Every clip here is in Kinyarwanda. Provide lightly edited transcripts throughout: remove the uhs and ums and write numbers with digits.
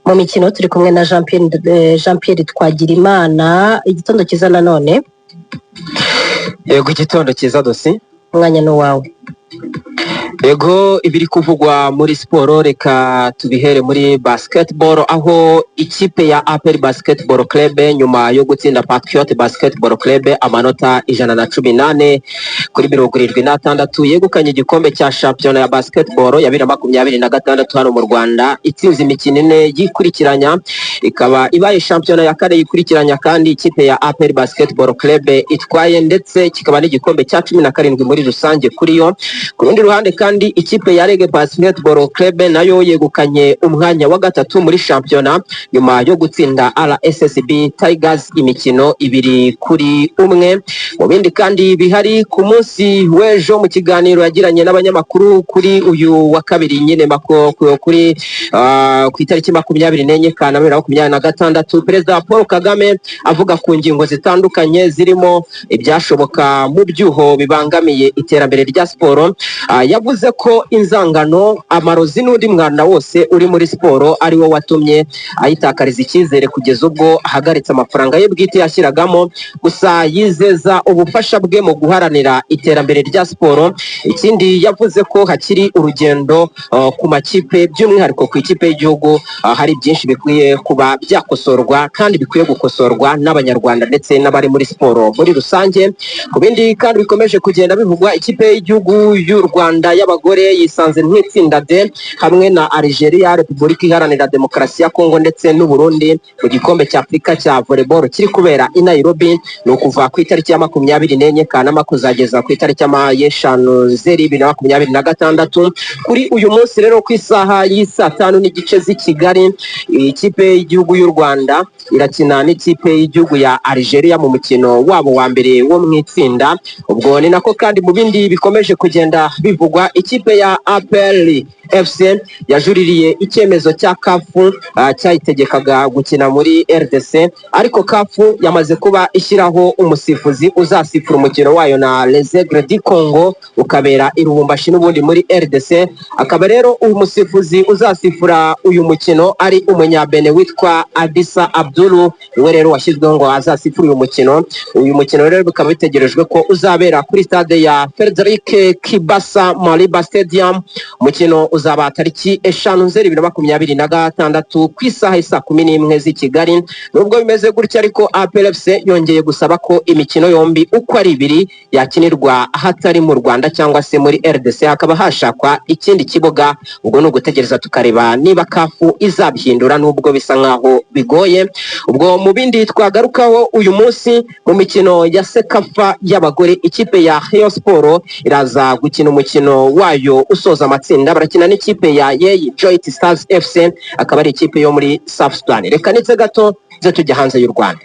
Mu mikino turi kumwe na Jean Pierre Twagirimana. Igitondo cyiza nanone. Yego, igitondo cyiza, Dosi. Umwanya ni uwawe. Yego, ibiri kuvugwa muri siporo reka tubihere muri basketball, aho ikipe ya APR Basketball Club, nyuma yo gutsinda Patriot Basketball Club amanota 114 kuri 76, yegukanye igikombe cya shampiyona ya basketball ya 2026 hano mu Rwanda, itsinze imikino ine yikurikiranya, ikaba ibaye shampiyona ya kane yikurikiranya kandi ikipe ya APR Basketball Club itwaye, ndetse kikaba n'igikombe cya 17 muri rusange kuri yo. Ku rundi ruhande kandi, ikipe ya REG Basketball Club nayo yegukanye umwanya wa gatatu muri shampiyona nyuma yo gutsinda RSSB Tigers imikino 2-1. Mu bindi kandi bihari ku munsi w'ejo, mu kiganiro yagiranye n'abanyamakuru kuri uyu wa kabiri nyine kuri ku itariki 24 Kanama 2026, Perezida Paul Kagame avuga ku ngingo zitandukanye zirimo ibyashoboka mu byuho bibangamiye iterambere rya siporo, yavuze ko inzangano, amarozi n'undi mwanda wose uri muri siporo ari wo watumye ayitakariza icyizere kugeza ubwo ahagaritse amafaranga ye bwite yashyiragamo. Gusa yizeza ubufasha bwe mu guharanira iterambere rya siporo. Ikindi, yavuze ko hakiri urugendo ku makipe, by'umwihariko ku ikipe y'igihugu, hari byinshi bikwiye kuba byakosorwa kandi bikwiye gukosorwa n'Abanyarwanda ndetse n'abari muri siporo muri rusange. Ku bindi kandi bikomeje kugenda bivugwa, ikipe y'igihugu y'u Rwanda y'abagore yisanze mu itsinda D hamwe na Algeria, Repubulika Iharanira Demokarasi ya Kongo ndetse n'u Burundi mu gikombe cya Afurika cya volleyball kiri kubera i Nairobi. Ni ukuva ku itariki ya 24 Kanama kuzageza ku itariki ya 5 Nzeri 2026. Kuri uyu munsi rero, ku isaha y'isaa 5:30 z'i Kigali, ikipe y'igihugu y'u Rwanda irakina n'ikipe y'igihugu ya Algeria mu mukino wabo wa mbere wo mu itsinda. Ubwo ni nako kandi mu bindi bikomeje kugenda bivugwa, ikipe ya APR FC yajuririye icyemezo cya CAF cyayitegekaga gukina muri RDC, ariko CAF yamaze kuba ishyiraho umusifuzi uzasifura umukino wayo na Les Aigles du Congo, ukabera i Lubumbashi n'ubundi muri RDC. Akaba rero uyu musifuzi uzasifura uyu mukino ari umunyabene witwa Adisa Abdulu, niwe rero washyizweho ngo azasifure uyu mukino. Uyu mukino rero bikaba bitegerejwe ko uzabera kuri stade ya Frederic Kibasa Maliba Stadium. Umukino uzaba tariki 5 Nzeri 2026 ku isaha y'i 11:00 z'i Kigali. Nubwo bimeze gutya ariko, APR FC yongeye gusaba ko imikino yombi uko ari ibiri yakinirwa ahatari mu Rwanda cyangwa se muri RDC, hakaba hashakwa ikindi kibuga. Ubwo ni ugutegereza tukareba niba CAF izabihindura, nubwo bisa nkaho bigoye. Ubwo mu bindi twagarukaho uyu munsi, mu mikino ya CECAFA y'abagore, ikipe ya Rayon Sport iraza gukina umukino wayo usoza amatsinda, barakina n'ikipe ya Yei Joint Stars FC, akaba ari ikipe yo muri South Sudan. Reka nitse gato nze tujya hanze y'u Rwanda.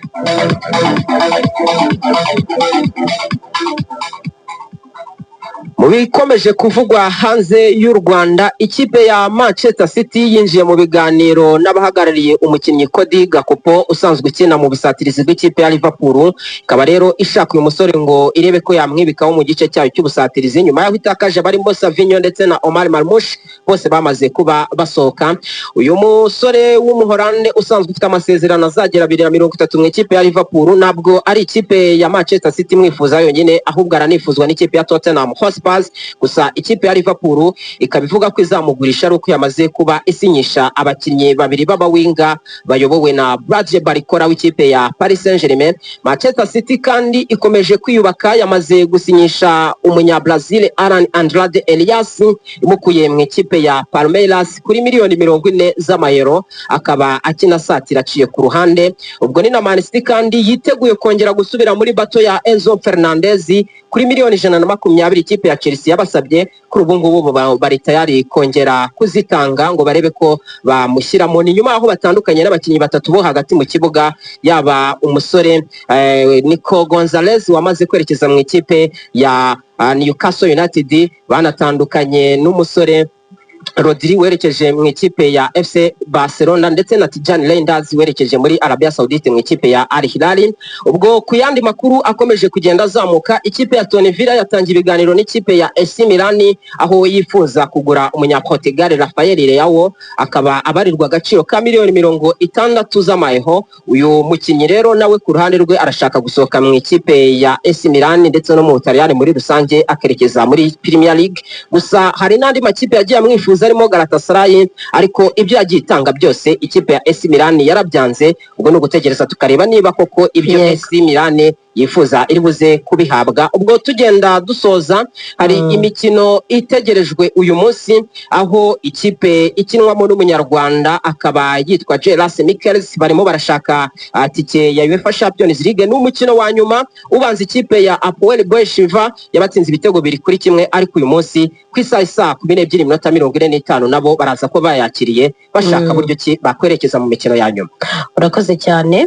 Mu bikomeje kuvugwa hanze y'u Rwanda, ikipe ya Manchester City yinjiye mu biganiro n'abahagarariye umukinnyi Cody Gakpo usanzwe ukina mu busatirizi bw'ikipe ya Liverpool. Ikaba rero ishaka uyu musore ngo irebe ko yamwibikaho mu gice cyayo cy'ubusatirizi, nyuma y'aho itakaje barimo Savinho ndetse na Omar Marmoush, bose bamaze kuba basohoka. Uyu musore w'Umuholande usanzwe ufite amasezerano azagera 2030 mu ikipe ya Liverpool, ntabwo ari ikipe ya Manchester City imwifuza yonyine, ahubwo aranifuzwa n'ikipe ya Tottenham Hotspur. Gusa ikipe ya Liverpool ikaba ivuga ko izamugurisha ari uko yamaze kuba isinyisha abakinnyi babiri b'abawinga bayobowe na Bradley Barcola w'ikipe ya Paris Saint-Germain. Manchester City kandi ikomeje kwiyubaka, yamaze gusinyisha umunya-Brazil Alan Andrade Elias, imukuye mu ikipe ya Palmeiras kuri miliyoni 40 z'amayero, akaba akina asatira aciye ku ruhande. Ubwo ni na Man City kandi yiteguye kongera gusubira muri bato ya Enzo Fernandez kuri miliyoni 120 ikipe ya Chelsea yabasabye. Kuri ubu ngubu bari tayari kongera kuzitanga ngo barebe ko bamushyiramo. Ni nyuma y'aho batandukanye n'abakinnyi batatu bo hagati mu kibuga, yaba umusore Nico Gonzalez wamaze kwerekeza mu ikipe ya Newcastle United, banatandukanye n'umusore Rodri werekeje mu ikipe ya FC Barcelona, ndetse na Tijjani Reijnders werekeje muri Arabia Saudite mu ikipe ya Al Hilal. Ubwo ku yandi makuru akomeje kugenda azamuka, ikipe ya Aston Villa yatangiye ibiganiro n'ikipe ya AC Milan, aho yifuza kugura umunyaportugal Rafael Leao, akaba abarirwa agaciro ka miliyoni 60 z'amayeho. Uyu mukinnyi rero nawe ku ruhande rwe arashaka gusohoka mu ikipe ya AC Milan ndetse no mu Butaliyani muri rusange, akerekeza muri Premier League. Gusa hari n'andi makipe yagiye amwifuza arimo Galatasaray, ariko ibyo yagiye itanga byose ikipe ya AC Milan yarabyanze. Ubwo ni ugutegereza tukareba niba koko ibyo AC Milan yifuza iri buze kubihabwa. Ubwo tugenda dusoza, hari imikino itegerejwe uyu munsi, aho ikipe ikinwamo n'Umunyarwanda akaba yitwa Rinus Michels barimo barashaka tike ya UEFA Champions League. Ni umukino wa nyuma ubanza. Ikipe ya Hapoel Beersheva yabatsinze ibitego 2-1, ariko uyu munsi ku isaha 12:45 nabo baraza ko bayakiriye bashaka buryo ki bakwerekeza mu mikino ya nyuma. Urakoze cyane.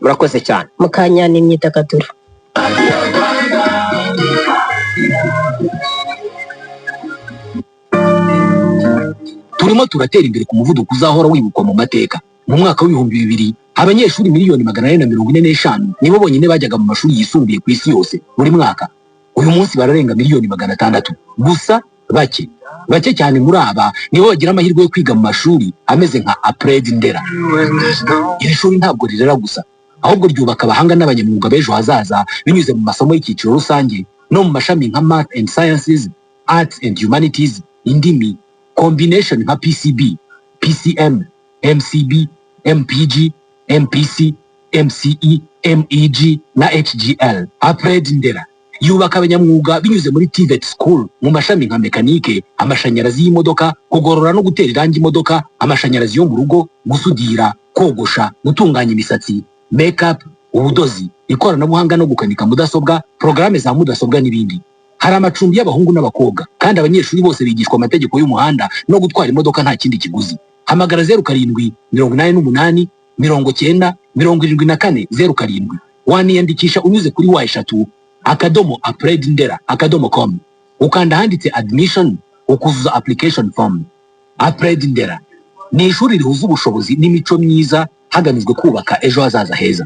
Murakoze cyane. Mu kanya n'imyidagaduro. Turimo turatera imbere ku muvuduko uzahora wibukwa mu mateka. Mu mwaka w'2000, abanyeshuri miliyoni 445 nibo bonyine bajyaga mu mashuri yisumbuye ku isi yose buri mwaka. Uyu munsi bararenga miliyoni 600. Gusa bake bake cyane muri aba nibo bagira amahirwe yo kwiga mu mashuri ameze nka APRED Ndera. Iri shuri ntabwo rirera gusa, ahubwo ryubaka abahanga n'abanyamwuga b'ejo hazaza binyuze mu masomo y'icyiciro rusange no mu mashami nka Math and Sciences, Arts and Humanities, indimi, combination nka PCB, PCM, MCB, MPG, MPC, MCE, MEG na HGL. APRED Ndera yubaka abanyamwuga binyuze muri TVET School mu mashami nka mekanike, amashanyarazi y'imodoka, kugorora no gutera irangi imodoka, amashanyarazi yo mu rugo, gusudira, kogosha, gutunganya imisatsi, makeup, ubudozi, ikoranabuhanga no gukanika mudasobwa, porogaramu za mudasobwa n'ibindi. Hari amacumbi y'abahungu n'abakobwa, kandi abanyeshuri bose bigishwa amategeko y'umuhanda no gutwara imodoka nta kindi kiguzi. Hamagara 0788 90 74 07. Waniyandikisha unyuze kuri w,.apredndera.com, ukanda ahanditse admission, ukuzuza application form. APRED Ndera ni ishuri rihuza ubushobozi n'imico myiza hagamijwe kubaka ejo hazaza heza.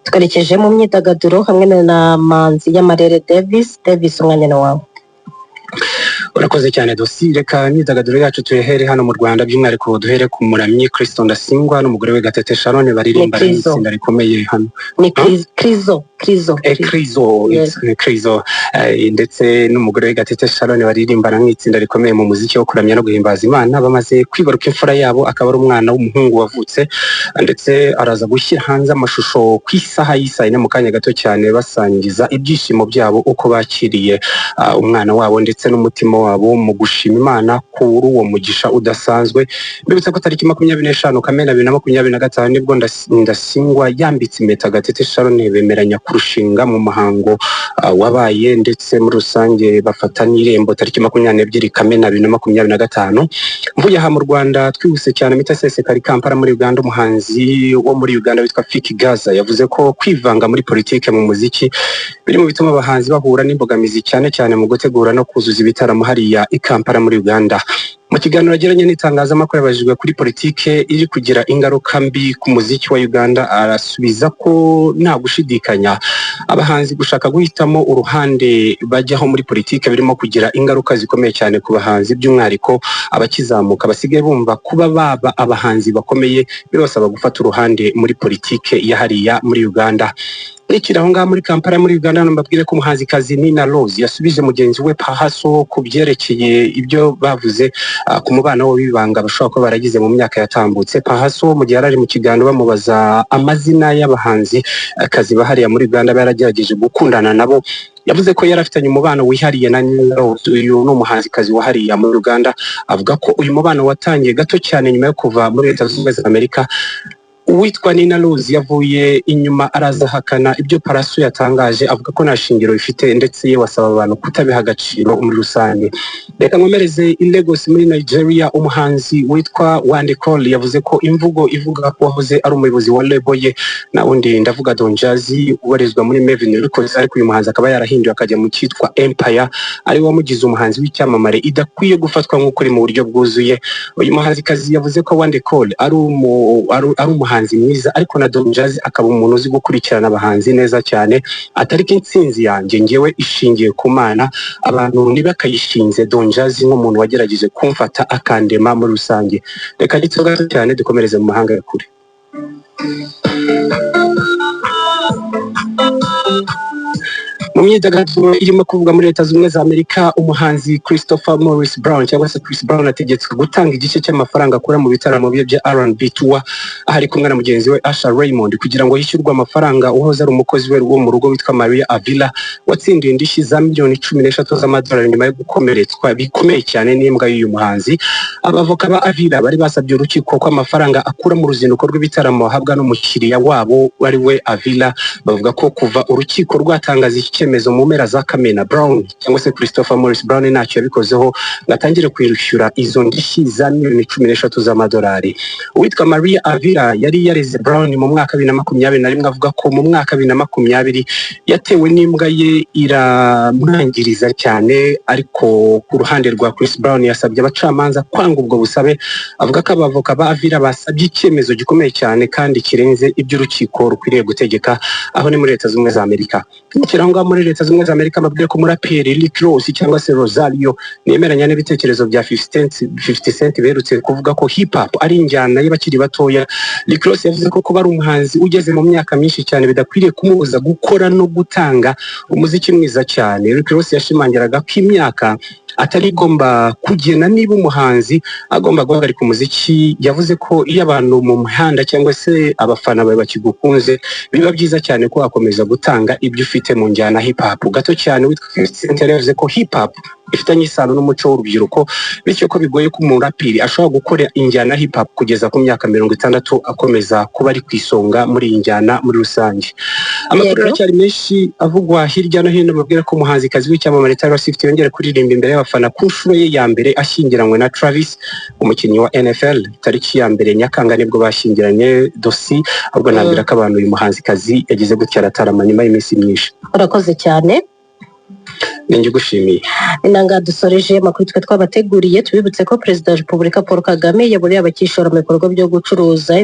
Twerekeje mu myidagaduro hamwe na Manzi y'Amarere Davis. Davis, umwanya ni wawe. Urakoze cyane, Dosi. Reka imyidagaduro yacu tuyihere hano mu Rwanda, by'umwihariko duhere ku muramyi Kristo Ndasingwa n'umugore we Gatete Sharon baririmba Ni Krizo. itsinda rikomeye hano. Ni Krizo, Krizo. Krizo, Krizo, ndetse n'umugore we Gatete Sharon baririmbana nk'itsinda rikomeye mu muziki wo kuramya no guhimbaza Imana, bamaze kwibaruka imfura yabo, akaba ari umwana w'umuhungu wavutse, ndetse araza gushyira hanze amashusho ku isaha y'isaa yine mu kanya gato cyane, basangiza ibyishimo byabo uko bakiriye umwana wabo ndetse n'umutima wabo mu gushima Imana kuri uwo mugisha udasanzwe. Mbibutsa ko tariki 25 Kamena 2025 nibwo Ndasingwa yambitse impeta Gatete Sharon, bemeranya kurushinga mu muhango wabaye, ndetse muri rusange bafata n'irembo tariki 22 Kamena 2025. Mvuye aha mu Rwanda twihuse cyane, mpita sesekara i Kampala muri Uganda. Umuhanzi wo muri Uganda witwa Fik Gaza yavuze ko kwivanga muri politike mu muziki biri mu bituma abahanzi bahura n'imbogamizi, cyane cyane mu gutegura no kuzuza ibitaramo hariya i Kampala muri Uganda. Mu kiganiro yagiranye n'itangazamakuru, yabajijwe kuri politike iri kugira ingaruka mbi ku muziki wa Uganda, arasubiza ko nta gushidikanya abahanzi gushaka guhitamo uruhande bajyaho muri politike birimo kugira ingaruka zikomeye cyane ku bahanzi, by'umwihariko abakizamuka basigaye bumva kuba baba abahanzi bakomeye bibasaba gufata uruhande muri politike ya hariya muri Uganda. Nikiri aho ngaho muri Kampala muri Uganda, mbabwire ko umuhanzikazi Nina Roz yasubije mugenzi we Pahaso ku byerekeye ibyo bavuze ku mubano w'ibanga bashobora kuba baragize mu myaka yatambutse. Pahaso mu gihe yari ari mu kiganiro bamubaza amazina y'abahanzi kazi bahariya muri Uganda baragerageje gukundana nabo, yavuze ko yari afitanye umubano wihariye na Nina Roz. Uyu ni umuhanzikazi wahariya muri Uganda, avuga ko uyu mubano watangiye gato cyane nyuma yo kuva muri Leta Zunze Ubumwe za Amerika. Uwitwa Nina Roz yavuye inyuma araza ahakana ibyo Pallaso yatangaje, avuga ko nta shingiro bifite, ndetse yewe asaba abantu kutabiha agaciro muri rusange. Reka nkomereze i Lagos muri Nigeria. Umuhanzi witwa Wande Coal yavuze ko imvugo ivuga ko wahoze ari umuyobozi wa label ye, na wundi ndavuga Don Jazzy ubarizwa muri Mavin Records, ariko uyu muhanzi akaba yarahinduye akajya mu cyitwa Empire, ari we wamugize umuhanzi w'icyamamare, idakwiye gufatwa nk'ukuri mu buryo bwuzuye. Uyu muhanzikazi yavuze ko Wande Coal ari umuhanzi mwiza, ariko na Don Jazzy akaba umuntu uzi gukurikirana abahanzi neza cyane, atari ko intsinzi yanjye ngewe ishingiye ku Mana, abantu ntibakayishinze Don Jazzy nk'umuntu wagerageje kumfata akandema muri rusange. Reka gito gato cyane dukomereze mu mahanga ya kure. Mu myidagaduro irimo kuvugwa muri Leta Zunze Ubumwe za Amerika, umuhanzi Christopher Morris Brown cyangwa se Chris Brown ategetswe gutanga igice cy'amafaranga akura mu bitaramo bye bya R&B tour, aho ari kumwe na mugenzi we Usher Raymond, kugira ngo yishyurwe amafaranga uhoze ari umukozi we wo mu rugo witwa Maria Avila, watsindiye indishyi za miliyoni 13 z'amadolari nyuma yo gukomeretswa bikomeye cyane n'imbwa y'uyu muhanzi. Abavoka ba Avila bari basabye urukiko ko amafaranga akura mu ruzinduko rw'ibitaramo ahabwa n'umukiriya wabo ari we Avila. Bavuga ko kuva urukiko rwatangaza iki cyemezo mu mpera za Kamena, Brown cyangwa se Christopher Morris Brown ntacyo yabikozeho ngo atangire kwishyura izo ndishyi za miliyoni 13 z'amadolari. Uwitwa Maria Avila yari yareze Brown mu mwaka 2021, avuga ko mu mwaka 2020 yatewe n'imbwa ye iramwangiriza cyane. Ariko ku ruhande rwa Chris Brown yasabye abacamanza kwanga ubwo busabe, avuga ko abavoka ba Avila basabye icyemezo gikomeye cyane kandi kirenze ibyo urukiko rukwiriye gutegeka. Aho ni muri Leta Zunze Ubumwe za Amerika. Tukiri aho ngaho muri Leta Zunze Ubumwe za Amerika, mbabwire ko umuraperi Rick Ross cyangwa se Rosario nemeranya n'ibitekerezo bya 50 Cent beherutse kuvuga ko hip hop ari injyana y'abakiri batoya. Rick Ross yavuze ko kuba ari umuhanzi ugeze mu myaka myinshi cyane bidakwiriye kumubuza gukora no gutanga umuziki mwiza cyane. Rick Ross yashimangiraga ko imyaka atari igomba kugena niba umuhanzi agomba guhagarika umuziki. Yavuze ko iyo abantu mu muhanda cyangwa se abafana bawe bakigukunze, biba byiza cyane ko wakomeza gutanga ibyo ufite mu njyana hip hop. Gato cyane, witwa 50 Cent yari yavuze ko hip hop ifitanye isano n'umuco w'urubyiruko, bityo ko bigoye ko umuraperi ashobora gukora injyana hip hop kugeza ku myaka 60 akomeza kuba ari ku isonga muri iyi njyana muri rusange. Amakuru aracyari menshi avugwa hirya no hino. Babwira ko umuhanzikazi w'icyamamare Taylor Swift yongera kuririmba imbere y'abafana ku nshuro ye ya mbere ashyingiranywe na Travis, umukinnyi wa NFL. Tariki ya 1 Nyakanga nibwo bashyingiranye dosi. Ahubwo nabwira ko abantu uyu muhanzikazi yagize gutya aratarama nyuma y'iminsi myinshi. Urakoze cyane. Ninjye ugushimiye. Inanga dusoreje amakuru twe twabateguriye. Tubibutse ko Perezida wa Repubulika Paul Kagame yaburiye abakishora mu bikorwa byo gucuruza